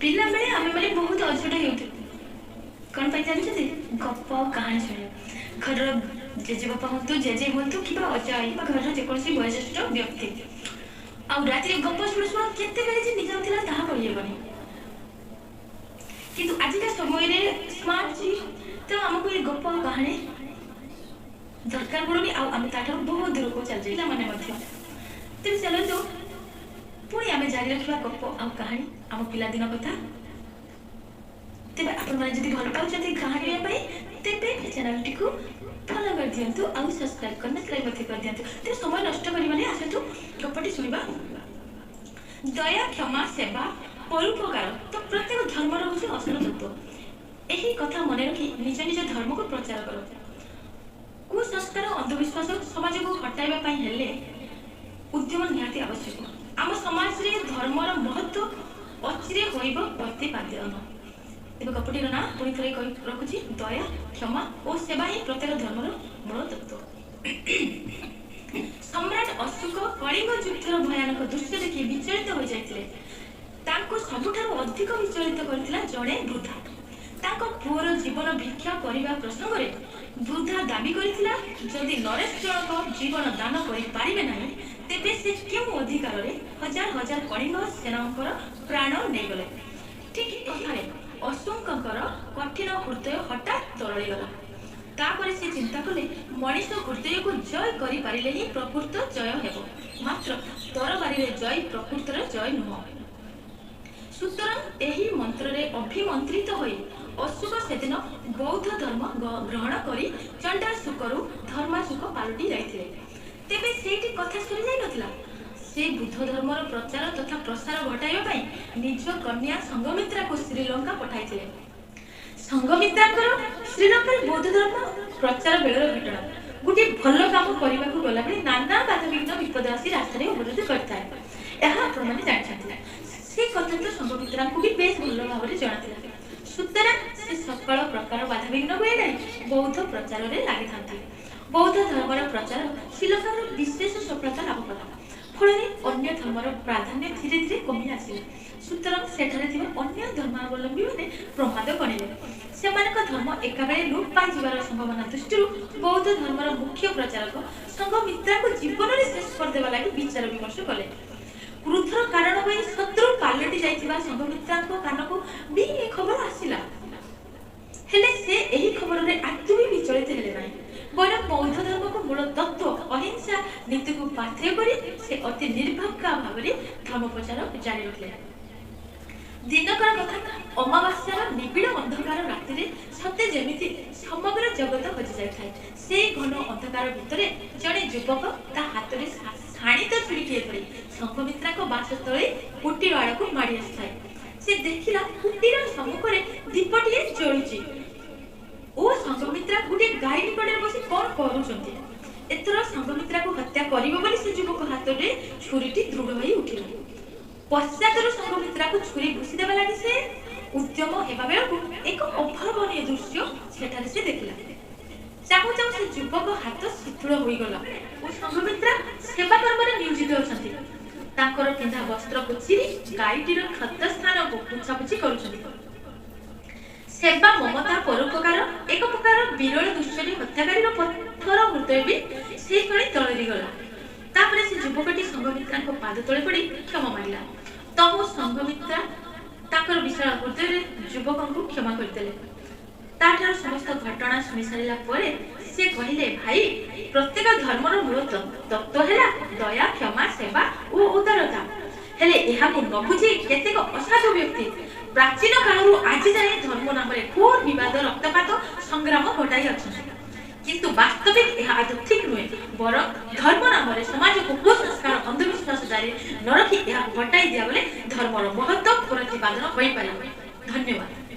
ପିଲାବେଳେ ଆମେମାନେ ବହୁତ ଅଝଟ ହେଉଥିଲୁ। କ'ଣ ପାଇଁ ଜାଣିଛନ୍ତି? ଗପ ଆଉ କାହାଣୀ ଶୁଣିବା। ଘରର ଜେଜେବାପା ହୁଅନ୍ତୁ, ଜେଜେ ହୁଅନ୍ତୁ କିମ୍ବା ଅଜା ଆଈ ବା ଘରର ଯେକୌଣସି ବୟୋଜ୍ୟେଷ୍ଠ ବ୍ୟକ୍ତି। ଆଉ ରାତିରେ ଗପ ଶୁଣୁ ଶୁଣୁ କେତେବେଳେ ଯେ ନିଦ ଥିଲା ତାହା କହିହେବନି। କିନ୍ତୁ ଆଜିକା ସମୟରେ ସ୍ମାର୍ଟ, ତେଣୁ ଆମକୁ ଏ ଗପ ଆଉ କାହାଣୀ ଦରକାର ପଡୁନି, ଆଉ ଆମେ ତାଠାରୁ ବହୁତ ଦୂରକୁ ଚାଲିଯାଇ ପିଲାମାନେ ମଧ୍ୟ। ତେଣୁ ଚାଲନ୍ତୁ, ପୁଣି ଆମେ ଜାରି ରଖିବା ଗପ ଆଉ କାହାଣୀ, ଆମ ପିଲାଦିନ କଥା। ତେବେ ଆପଣମାନେ ଯଦି ଭଲ ପାଉଛନ୍ତି କାହାଣୀ ପାଇଁ, ତେବେ ଚ୍ୟାନେଲଟିକୁ ଫଲୋ କରିଦିଅନ୍ତୁ ଆଉ ସବସ୍କ୍ରାଇବ୍ କରିନଥିଲେ ମଧ୍ୟ କରିଦିଅନ୍ତୁ। ତେବେ ସମୟ ନଷ୍ଟ କରିବାନି, ଆସନ୍ତୁ ଗପଟି ଶୁଣିବା। ଦୟା, କ୍ଷମା, ସେବା, ପରୋପକାର ତ ପ୍ରତ୍ୟେକ ଧର୍ମର ହେଉଛି ଅସଲ ତତ୍ତ୍ୱ। ଏହି କଥା ମନେ ରଖି ନିଜ ନିଜ ଧର୍ମକୁ ପ୍ରଚାର କର। କୁସଂସ୍କାର, ଅନ୍ଧବିଶ୍ୱାସ ସମାଜକୁ ହଟାଇବା ପାଇଁ ହେଲେ ଉଦ୍ୟମ ନିହାତି ଆବଶ୍ୟକ। ଆମ ସମାଜରେ ଧର୍ମର ମହତ୍ଵ ଅଚିରେ ହୋଇବ ପ୍ରତିପାଦନ। ତେବେ ଗପଟିର ନାଁ ପୁଣି ଥରେ କହି ରଖୁଛି, ଦୟା, କ୍ଷମା ଓ ସେବା ହିଁ ପ୍ରତ୍ୟେକ ଧର୍ମର ମୂଳ ତତ୍ତ୍ୱ। ସମ୍ରାଟ ଅଶୋକ କଳିଙ୍ଗ ଯୁଦ୍ଧର ଭୟାନକ ଦୃଶ୍ୟ ଦେଖି ବିଚଳିତ ହୋଇଯାଇଥିଲେ। ତାଙ୍କୁ ସବୁଠାରୁ ଅଧିକ ବିଚଳିତ କରିଥିଲା ଜଣେ ବୃଦ୍ଧା। ତାଙ୍କ ପୁଅର ଜୀବନ ଭିକ୍ଷା କରିବା ପ୍ରସଙ୍ଗରେ ବୃଦ୍ଧା ଦାବି କରିଥିଲା, ଯଦି ନରେଶ ଜଣକ ଜୀବନ ଦାନ କରିପାରିବେ ନାହିଁ, ତେବେ ସେ କେଉଁ ଅଧିକାରରେ ହଜାର ହଜାର କଳିଙ୍ଗ ସେନାଙ୍କର ପ୍ରାଣ ନେଇଗଲେ? ଠିକ କଥାରେ ଅଶୋକଙ୍କର କଠିନ ହୃଦୟ ହଠାତ୍ ତରଳିଗଲା। ତାପରେ ସେ ଚିନ୍ତା କଲେ, ମଣିଷ ହୃଦୟକୁ ଜୟ କରିପାରିଲେ ହିଁ ପ୍ରକୃତ ଜୟ ହେବ, ମାତ୍ର ତରବାରୀରେ ଜୟ ପ୍ରକୃତର ଜୟ ନୁହଁ। ସୁତରାଂ ଏହି ମନ୍ତ୍ରରେ ଅଭିମନ୍ତ୍ରିତ ହୋଇ ଅଶୋକ ସେଦିନ ବୌଦ୍ଧ ଧର୍ମ ଗ୍ରହଣ କରି ଚଣ୍ଡାଶୋକରୁ ଧର୍ମାଶୋକ ପାଲଟି ଯାଇଥିଲେ। ତେବେ ସେଇଠି କଥା ସରିଯାଇନଥିଲା। ସେ ବୁଦ୍ଧ ଧର୍ମର ପ୍ରଚାର ତଥା ପ୍ରସାର ଘଟାଇବା ପାଇଁ ନିଜ କନ୍ୟା ସଂଘମିତ୍ରାକୁ ଶ୍ରୀଲଙ୍କା ପଠାଇଥିଲେ। ସଂଘମିତ୍ରାଙ୍କର ଶ୍ରୀଲଙ୍କାରେ ବୌଦ୍ଧ ଧର୍ମ ପ୍ରଚାର ବେଳର ଘଟଣା। ଗୋଟିଏ ଭଲ କାମ କରିବାକୁ ଗଲାବେଳେ ନାନା ବାଧାବିଘ୍ନ, ବିପଦ ଆସି ରାସ୍ତାରେ ଅବରୋଧ କରିଥାଏ, ଏହା ଆପଣମାନେ ଜାଣିଛନ୍ତି। ସେ କଥା ତ ସଂଘମିତ୍ରାଙ୍କୁ ବି ବେଶ ଭଲ ଭାବରେ ଜଣାଥିଲା। ସୁତରାଂ ସେ ସକଳ ପ୍ରକାର ବାଧାବିଘ୍ନକୁ ଏଡ଼ାଇ ବୌଦ୍ଧ ପ୍ରଚାରରେ ଲାଗିଥାନ୍ତି। ବୌଦ୍ଧ ଧର୍ମର ପ୍ରଚାର ଶ୍ରୀଲଙ୍କାର ବିଶେଷ ସଫଳତା ଲାଭ କଲା। ଫଳରେ ଅନ୍ୟ ଧର୍ମର ପ୍ରାଧାନ୍ୟ ଧୀରେ ଧୀରେ କମି ଆସିଲା। ସୁତରାଂ ସେଠାରେ ଥିବା ଅନ୍ୟ ଧର୍ମାବଲମ୍ବୀମାନେ ପ୍ରମାଦ ଗଣିଲେ। ସେମାନଙ୍କ ଧର୍ମ ଏକାବେଳେ ଲୋପ ପାଇଯିବାର ସମ୍ଭାବନା ଦୃଷ୍ଟିରୁ ବୌଦ୍ଧ ଧର୍ମର ମୁଖ୍ୟ ପ୍ରଚାରକ ସଂଘମିତ୍ରାଙ୍କୁ ଜୀବନରେ ଶେଷ କରିଦେବା ଲାଗି ବିଚାର ବିମର୍ଶ କଲେ। କ୍ରୋଧର କାରଣ ହୋଇ ଶତ୍ରୁ ପାଲଟି ଯାଇଥିବା ସଂଘମିତ୍ରାଙ୍କ କାନକୁ ବି ଏ ଖବର ଆସିଲା। ହେଲେ ସେ ଏହି ଖବରରେ ଆଦୌ ବି ବିଚଳିତ ହେଲେ ନାହିଁ, ବରଂ ବୌଦ୍ଧ ଧର୍ମକୁ ମୂଳ ତତ୍ତ୍ୱ ଅହିଂସା ନୀତିକୁ ପାଥେୟ କରି ସେ ଅତି ନିର୍ଭୀକ ଭାବରେ ଧର୍ମ ପ୍ରଚାର ଜାରି ରଖିଲେ। ଦିନକର କଥା, ଅମାବାସ୍ୟାର ନିବିଡ଼ ଅନ୍ଧକାର ରାତିରେ ସତେ ଯେମିତି ସମଗ୍ର ଜଗତ ହଜି ଯାଇଥାଏ। ସେଇ ଘନ ଅନ୍ଧକାର ଭିତରେ ଜଣେ ଯୁବକ ତା ହାତରେ ଶାଣିତ ଛୁରୀଟିଏ ଧରି ସଂଘମିତ୍ରାଙ୍କ ବାସସ୍ଥଳୀ କୁଟୀର ଆଡ଼କୁ ମାଡ଼ି ଆସୁଥାଏ। ସେ ଦେଖିଲା, କୁଟୀର ସମ୍ମୁଖରେ ଦୀପଟିଏ ଜଳୁଛି ଓ ସଂଘମିତ୍ରା ଗୋଟିଏ ଗାଈ ନିକଟରେ ବସି କଣ କରୁଛନ୍ତି। ଏଥର ସଂଘମିତ୍ରାକୁ ହତ୍ୟା କରିବ ବୋଲି ସେ ଯୁବକ ହାତରେ ଛୁରୀଟି ଦୃଢ଼ ହୋଇ ଉଠିଲା। ପଶ୍ଚାତରୁ ସଂଘମିତ୍ରାକୁ ଛୁରୀ ଭୁଷି ଦେବା ଲାଗି ସେ ଉଦ୍ୟମ ହେବା ବେଳକୁ ଏକ ଅଭାବନୀୟ ଦୃଶ୍ୟ ସେଠାରେ ସେ ଦେଖିଲା। ଚାହୁଁ ଚାହୁଁ ସେ ଯୁବକ ହାତ ଶିଥିଳ ହୋଇଗଲା ଓ ସଂଘମିତ୍ରା ସେବା କର୍ମରେ ନିୟୋଜିତ ଅଛନ୍ତି। ତାଙ୍କର ପିନ୍ଧା ବସ୍ତ୍ରକୁ ଚିରି ଗାଈଟିର କ୍ଷତ ସ୍ଥାନକୁ ପୋଛାପୋଛି କରୁଛନ୍ତି। ସେବା, ମମତା, ପରୋପକାର ଏକ ପ୍ରକାର ବିରଳ ଦୃଶ୍ୟରେ ହତ୍ୟାକାରୀର ପଥର ହୃଦୟ ବି ସେଇ କ୍ଷଣି ତରଳିଗଲା। ତାପରେ ସେ ଯୁବକଟି ସଂଘମିତ୍ରାଙ୍କ ପାଦ ତଳେ ପଡ଼ି କ୍ଷମା ମାଗିଲା। ତହୁଁ ସଂଘମିତ୍ରା ତାଙ୍କର ବିଶାଳ ହୃଦୟରେ ଯୁବକଙ୍କୁ କ୍ଷମା କରିଦେଲେ। ତାଠାରୁ ସମସ୍ତ ଘଟଣା ଶୁଣି ସାରିଲା ପରେ ସେ କହିଲେ, ଭାଇ, ପ୍ରତ୍ୟେକ ଧର୍ମର ମୂଳ ତତ୍ତ୍ୱ ହେଲା ଦୟା, କ୍ଷମା, ସେବା ଓ ଉଦାରତା। ହେଲେ ଏହାକୁ ନ ବୁଝି କେତେକ ଅସାଧୁ ବ୍ୟକ୍ତି ପ୍ରାଚୀନ କାଳରୁ ଆଜି ଯାଏଁ ଧର୍ମ ନାମରେ ଘୋର ବିବାଦ, ରକ୍ତପାତ, ସଂଗ୍ରାମ ଘଟାଇ ଅଛନ୍ତି। କିନ୍ତୁ ବାସ୍ତବିକ ଏହା ଆଦୌ ଠିକ ନୁହେଁ। ବରଂ ଧର୍ମ ନାମରେ ସମାଜକୁ କୁସଂସ୍କାର, ଅନ୍ଧବିଶ୍ୱାସ ଜାରି ନ ରଖି ଏହାକୁ ହଟାଇ ଦିଆଗଲେ ଧର୍ମର ମହତ୍ଵ ପ୍ରତିପାଦନ ହୋଇପାରିବ। ଧନ୍ୟବାଦ।